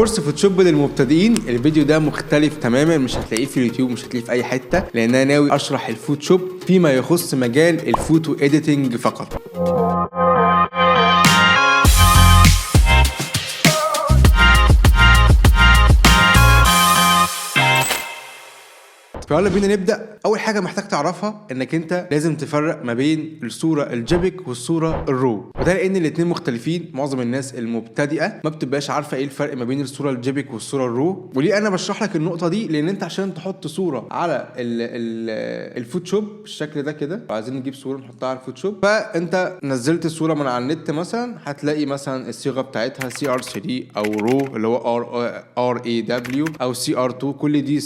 كورس فوتوشوب للمبتدئين. الفيديو ده مختلف تماما، مش هتلاقيه في اليوتيوب، مش هتلاقيه في اي حته، لان انا ناوي اشرح الفوتوشوب فيما يخص مجال ال photo editing فقط. فيلا بينا نبدا. اول حاجة محتاج تعرفها انك انت لازم تفرق ما بين الصورة ال JPEG والصورة ال RAW، وده لان الاثنين مختلفين. معظم الناس المبتدئه ما بتبقاش عارفه ايه الفرق ما بين الصورة ال JPEG والصورة ال RAW. وليه انا بشرح لك النقطة دي؟ لان انت عشان تحط صوره على الفوتوشوب بالشكل ده كده، عايزين نجيب صوره نحطها على الفوتوشوب، فانت نزلت الصورة من على النت مثلا، هتلاقي مثلا الصيغة بتاعتها CR 3 او RAW اللي هو RAW او CR 2، كل دي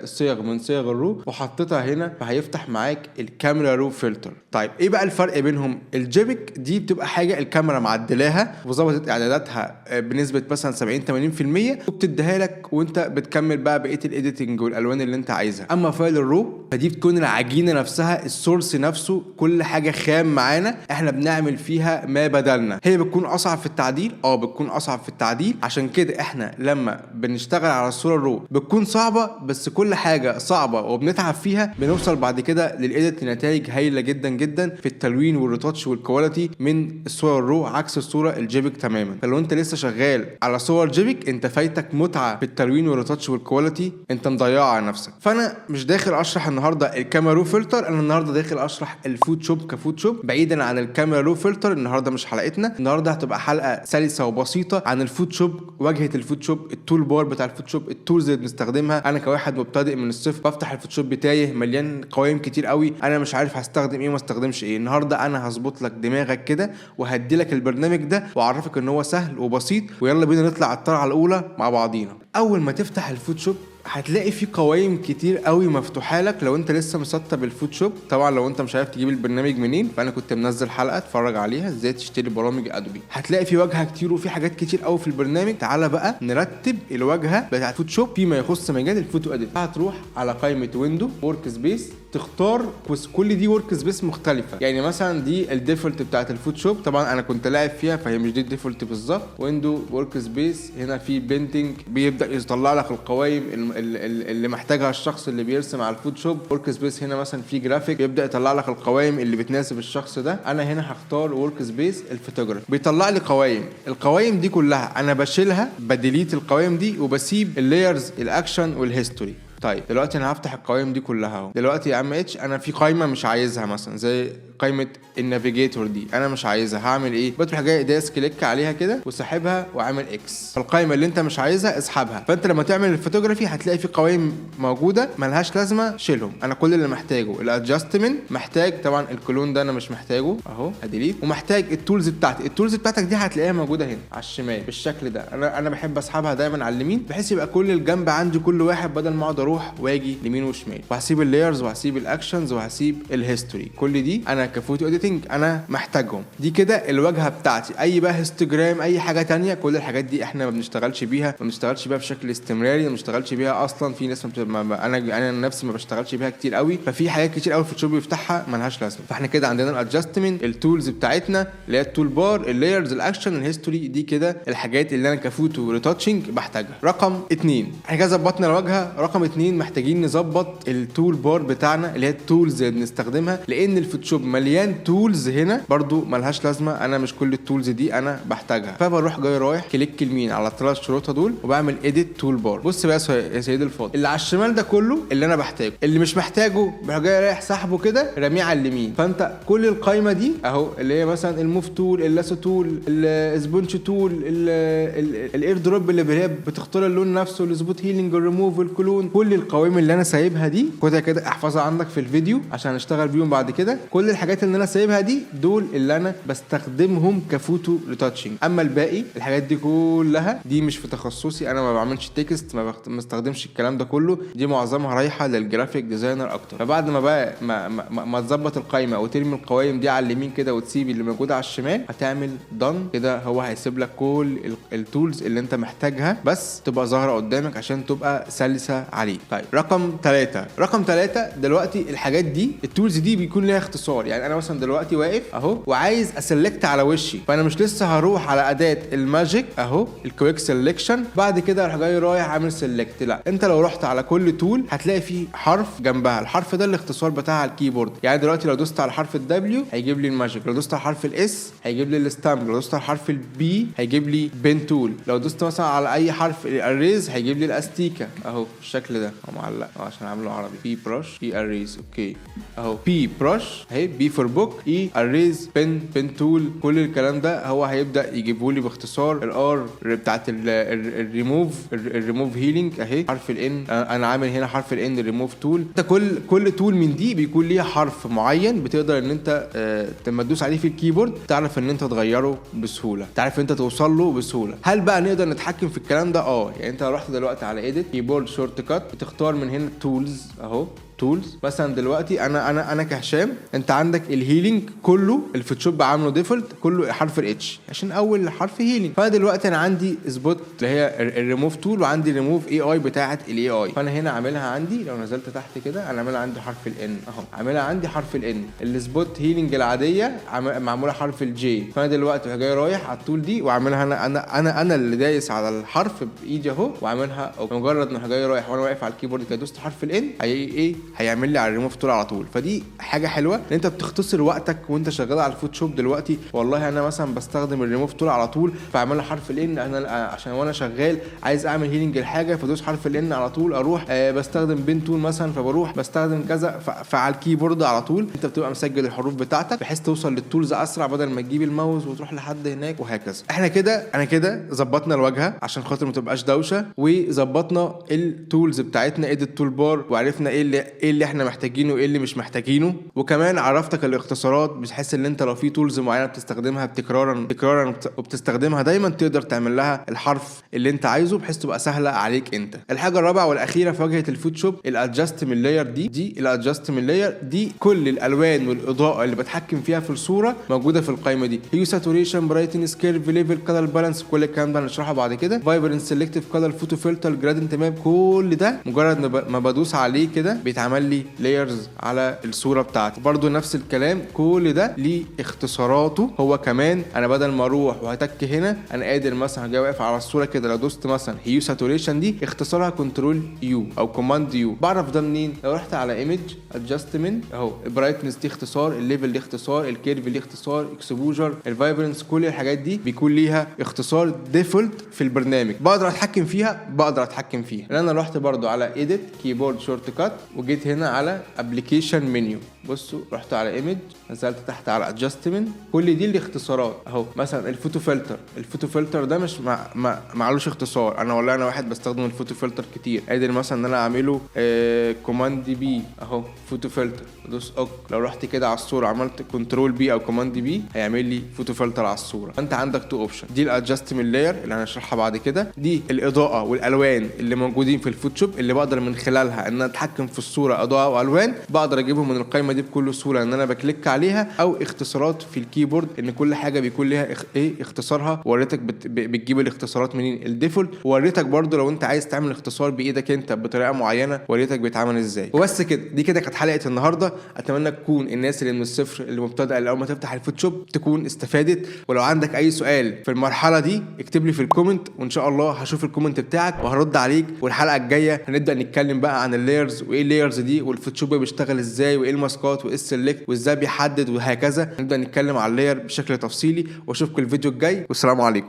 صيغ من صيغ ال RAW، وحطيتها هنا فهيفتح معاك ال camera raw filter. طيب ايه بقى الفرق بينهم؟ ال JPEG دي بتبقى حاجة الكاميرا معدلاها وظبطت اعداداتها بنسبة مثلا 70 80% وبتديها لك، وانت بتكمل بقى بقية ال editing والالوان اللي انت عايزها. اما file ال RAW فدي بتكون العجينة نفسها، ال source نفسه، كل حاجة خام معانا، احنا بنعمل فيها ما بدلنا. هي بتكون اصعب في التعديل، بتكون اصعب في التعديل، عشان كده احنا لما بنشتغل على الصورة ال RAW بتكون صعبه، بس كل حاجة صعبة وبنتعب فيها بنوصل بعد كده لل edit لنتائج هايلة جدا جدا في التلوين وال retouch وال quality من الصور ال RAW، عكس الصورة ال JPEG تماما. فلو انت لسه شغال على صور JPEG انت فايتك متعه في التلوين وال retouch وال quality، انت مضيعها على نفسك. فانا مش داخل اشرح النهارده ال camera raw filter، انا النهارده داخل اشرح الفوتوشوب كفوتوشوب بعيدا عن ال camera raw filter. النهارده مش حلقتنا، النهارده هتبقى حلقة سلسه وبسيطة عن الفوتوشوب، واجهه الفوتوشوب، ال toolbar بتاع الفوتوشوب، ال tools اللي بنستخدمها. انا كواحد مبتدئ من الصفر بفتح الفوتوشوب تايه، مليان قوائم كتير قوي، انا مش عارف هستخدم ايه وما استخدمش ايه. النهارده انا هظبط لك دماغك كده وهدي لك البرنامج ده واعرفك ان هو سهل وبسيط، ويلا بينا نطلع الطلعة الاولى مع بعضينا. اول ما تفتح الفوتوشوب هتلاقي في قوائم كتير قوي مفتوحة لك لو انت لسه مسطب الفوتوشوب. طبعا لو انت مش عارف تجيب البرنامج منين، فانا كنت منزل حلقة اتفرج عليها ازاي تشتري برامج ادوبي. هتلاقي في واجهه كتير وفي حاجات كتير قوي في البرنامج. تعالى بقى نرتب الواجهة بتاعت فوتوشوب فيما يخص مجال ال photo edit. هتروح على قائمة window، workspace، تختار كل دي workspace مختلفة. يعني مثلا دي ال default بتاعت الفوتوشوب، طبعا انا كنت لاعب فيها فهي مش دي ال default بالظبط. window، workspace، هنا في painting بيبدا يطلع لك القوائم اللي محتاجها الشخص اللي بيرسم على الفوتوشوب. workspace هنا مثلا في جرافيك بيبدا يطلع لك القوائم اللي بتناسب الشخص ده. انا هنا هختار workspace ال photography، بيطلع لي قوائم. القوائم دي كلها انا بشيلها، ب delete القوائم دي وبسيب ال layers، ال action وال history. طيب دلوقتي انا هفتح القوائم دي كلها اهو. دلوقتي يا عم اتش انا في قائمة مش عايزها، مثلا زي قائمة ال navigator دي انا مش عايزها، هعمل ايه؟ بتروح جاي دايس click عليها كده وسحبها وعامل X. فالقائمه اللي انت مش عايزها اسحبها. فانت لما تعمل الفوتوغرافي هتلاقي في قوائم موجودة ملهاش لازمه، شيلهم. انا كل اللي محتاجه ال adjustment، محتاج طبعا ال clone ده انا مش محتاجه اهو ه delete، ومحتاج ال tools بتاعتي. ال tools بتاعتك دي هتلاقيها موجودة هنا على الشمال بالشكل ده. انا بحب اسحبها دايما على اليمين بحيث يبقى كل الجنب عندي كل واحد، بدل ما اقعد اروح واجي يمين وشمال. وهسيب ال layers وهسيب ال actions وهسيب ال history، كل دي انا ك photo editing انا محتاجهم. دي كده الواجهة بتاعتي. اي بقى histogram، اي حاجة تانية، كل الحاجات دي احنا ما بنشتغلش بيها، ما بنشتغلش بيها بشكل استمراري، ما بنشتغلش بيها اصلا. في ناس ما بت... ما... ما... انا نفسي ما بشتغلش بيها كتير قوي. ففي حاجات كتير قوي الفوتوشوب بيفتحها ملهاش لازمه. فاحنا كده عندنا ال adjustment، ال tools بتاعتنا اللي هي ال toolbar، ال layers، ال action، ال history، دي كده الحاجات اللي انا ك photo retouching بحتاجها. رقم اتنين، احنا كده ظبطنا الواجهة. رقم اتنين، محتاجين نظبط ال toolbar بتاعنا اللي هي ال tools اللي بنستخدمها، لان الفوتوشوب مليان tools هنا برضو ملهاش لازمه. انا مش كل ال tools دي انا بحتاجها. فبروح جاي رايح click يمين على الثلاث شروطه دول وبعمل edit toolbar. بص بقى يا سيدي الفاضل، اللي على الشمال ده كله اللي انا بحتاجه، اللي مش محتاجه بروح جاي رايح سحبه كده راميه على اليمين. فانت كل القايمة دي اهو، اللي هي مثلا ال move tool، ال lasso tool، ال sponge tool، ال eyedropper اللي هي بتختار اللون نفسه، السبوت هيلينج، الريموف، الكلون، كل القوائم اللي انا سايبها دي خدها كده احفظها عندك في الفيديو عشان اشتغل بيهم بعد كده. كل الحاجات اللي انا سايبها دي دول اللي انا بستخدمهم ك photo retouching. اما الباقي الحاجات دي كلها دي مش في تخصصي، انا ما بعملش text، ما بستخدمش الكلام ده كله، دي معظمها رايحة لل graphic designer اكتر. فبعد ما بقى ما تظبط القايمة او ترمي القوائم دي على اليمين كده وتسيب اللي موجودة على الشمال، هتعمل done كده، هو هيسيب لك كل ال tools اللي انت محتاجها بس تبقى ظاهره قدامك عشان تبقى سلسه عليك. عليه. طيب رقم 3، رقم 3 دلوقتي الحاجات دي ال tools دي بيكون ليها اختصار. يعني انا مثلا دلوقتي واقف اهو وعايز ا select على وشي، فانا مش لسه هروح على اداه ال magic اهو ال quick selection، بعد كده اروح جاي رايح عامل select. لا، انت لو رحت على كل tool هتلاقي فيه حرف جنبها، الحرف ده الاختصار بتاعها على ال keyboard. يعني دلوقتي لو دوست على حرف ال W هيجيب لي ال magic، لو دوست على حرف ال S هيجيب لي ال stamp، لو دوست على حرف ال B هيجيب لي pen tool، لو دوست مثلا على اي حرف ال erase هيجيب لي الاستيكه اهو بالشكل ده، هو معلق اهو عشان عامله عربي. B brush E erase، okay اهو B brush اهي، B for book، E erase، pen، pen tool، كل الكلام ده هو هيبدا يجيبه لي باختصار. ال R بتاعت الريموف، الريموف هيلينج اهي، حرف ال N انا عامل هنا حرف الان ريموف تول. انت كل tool من دي بيكون ليها حرف معين بتقدر ان انت لما تدوس عليه في ال keyboard تعرف ان انت تغيره بسهوله، تعرف ان انت توصل له بسهوله. هل بقى نقدر نتحكم في الكلام ده؟ يعني انت لو رحت دلوقتي على edit keyboard shortcut بتختار من هنا tools اهو، tools مثلا دلوقتي انا كهشام، انت عندك ال healing كله ال Photoshop عامله default كله حرف ال H عشان اول حرف healing. فانا دلوقتي انا عندي spot اللي هي الريموف تول، وعندي ريموف اي اي بتاعه ال AI، فانا هنا عاملها عندي لو نزلت تحت كده انا عاملها عندي حرف ال N اهو، عاملها عندي حرف ال N. ال spot healing العادية معمولة حرف ال J. فانا دلوقتي جاي رايح على ال tool دي وعاملها انا اللي دايس على الحرف بايدي اهو وعاملها. مجرد ما جاي رايح وانا واقف على ال keyboard كده دوست حرف ال N هي ايه هيعمل لي على الريموف تول على طول. فدي حاجة حلوة ان انت بتختصر وقتك وانت شغال على ال Photoshop. دلوقتي والله انا مثلا بستخدم الريموف تول على طول، فاعملها حرف ال N انا عشان وانا شغال عايز اعمل healing الحاجة فدوس حرف ال N على طول اروح. بستخدم pen tool مثلا فبروح بستخدم كذا، فعلى ال keyboard على طول انت بتبقى مسجل الحروف بتاعتك بحيث توصل لل tools اسرع بدل ما تجيب الماوس وتروح لحد هناك وهكذا. احنا كده انا كده ظبطنا الواجهة عشان خاطر ما تبقاش دوشه، وظبطنا ال tools بتاعتنا edit toolbar، وعرفنا ايه اللي احنا محتاجينه وايه اللي مش محتاجينه، وكمان عرفتك الاختصارات بحيث ان انت لو في tools معينة بتستخدمها تكرارا تكرارا وبتستخدمها دايما تقدر تعمل لها الحرف اللي انت عايزه بحيث تبقى سهلة عليك انت. الحاجة الرابعة والاخيرة في واجهه ال Photoshop ال adjustment layer. دي ال adjustment layer دي كل الالوان والاضاءة اللي بتحكم فيها في الصورة موجودة في القائمة دي، hue saturation brightness curve level color balance، كل الكلام ده هنشرحه بعد كده، vibrance selective color photo filter gradient map، كل ده مجرد ما بدوس عليه كده بيتعمل لي layers على الصورة بتاعتي. برضو نفس الكلام كل ده ليه اختصاراته هو كمان. انا بدل ما اروح وهتك هنا انا قادر مثلا جاي واقف على الصورة كده لو دوست مثلا hue saturation دي اختصارها control U او command U. بعرف ده منين؟ لو رحت على image adjustment اهو، ال brightness دي اختصار، ال level دي اختصار، ال curve ليه اختصار، exposure، ال vibrance، كل الحاجات دي بيكون ليها اختصار default في البرنامج. بقدر اتحكم فيها، بقدر اتحكم فيها. لان انا رحت برضو على edit keyboard shortcut وجيت هنا على application menu، بصوا رحت على image نزلت تحت على adjustment، كل دي الاختصارات اهو. مثلا ال photo filter، ال photo filter ده مش مع معلوش اختصار. انا والله انا واحد بستخدم ال photo filter كتير، قادر مثلا ان انا اعمله command P اهو photo filter، ادوس ok. لو رحت كده على الصورة عملت control P او command P هيعمل لي photo filter على الصوره. فانت عندك two option، دي ال adjustment layer اللي هنشرحها بعد كده، دي الاضاءة والالوان اللي موجودين في ال Photoshop اللي بقدر من خلالها ان انا اتحكم في الصورة اضاءه والوان، بقدر اجيبهم من القائمة دي بكل سهولة ان انا ب click عليها، او اختصارات في ال keyboard ان كل حاجة بيكون ليها ايه اختصارها. وريتك بتجيب الاختصارات منين ال default، ووريتك برضو لو انت عايز تعمل اختصار بايدك انت بطريقة معينة وريتك بيتعمل ازاي. وبس كده، دي كده كانت حلقة النهارده. اتمنى تكون الناس اللي من الصفر اللي مبتدئة اللي اول ما تفتح ال Photoshop تكون استفادت. ولو عندك اي سؤال في المرحلة دي اكتب لي في ال comment، وان شاء الله هشوف ال comment بتاعك وهرد عليك. والحلقة الجاية هنبدا نتكلم بقى عن ال layers وايه ال layers دي وال Photoshop بيشتغل ازاي وايه الماسكات وايه ال select وازاي بيحدد وهكذا. نبدا نتكلم على ال layer بشكل تفصيلي. واشوفكم الفيديو الجاي والسلام عليكم.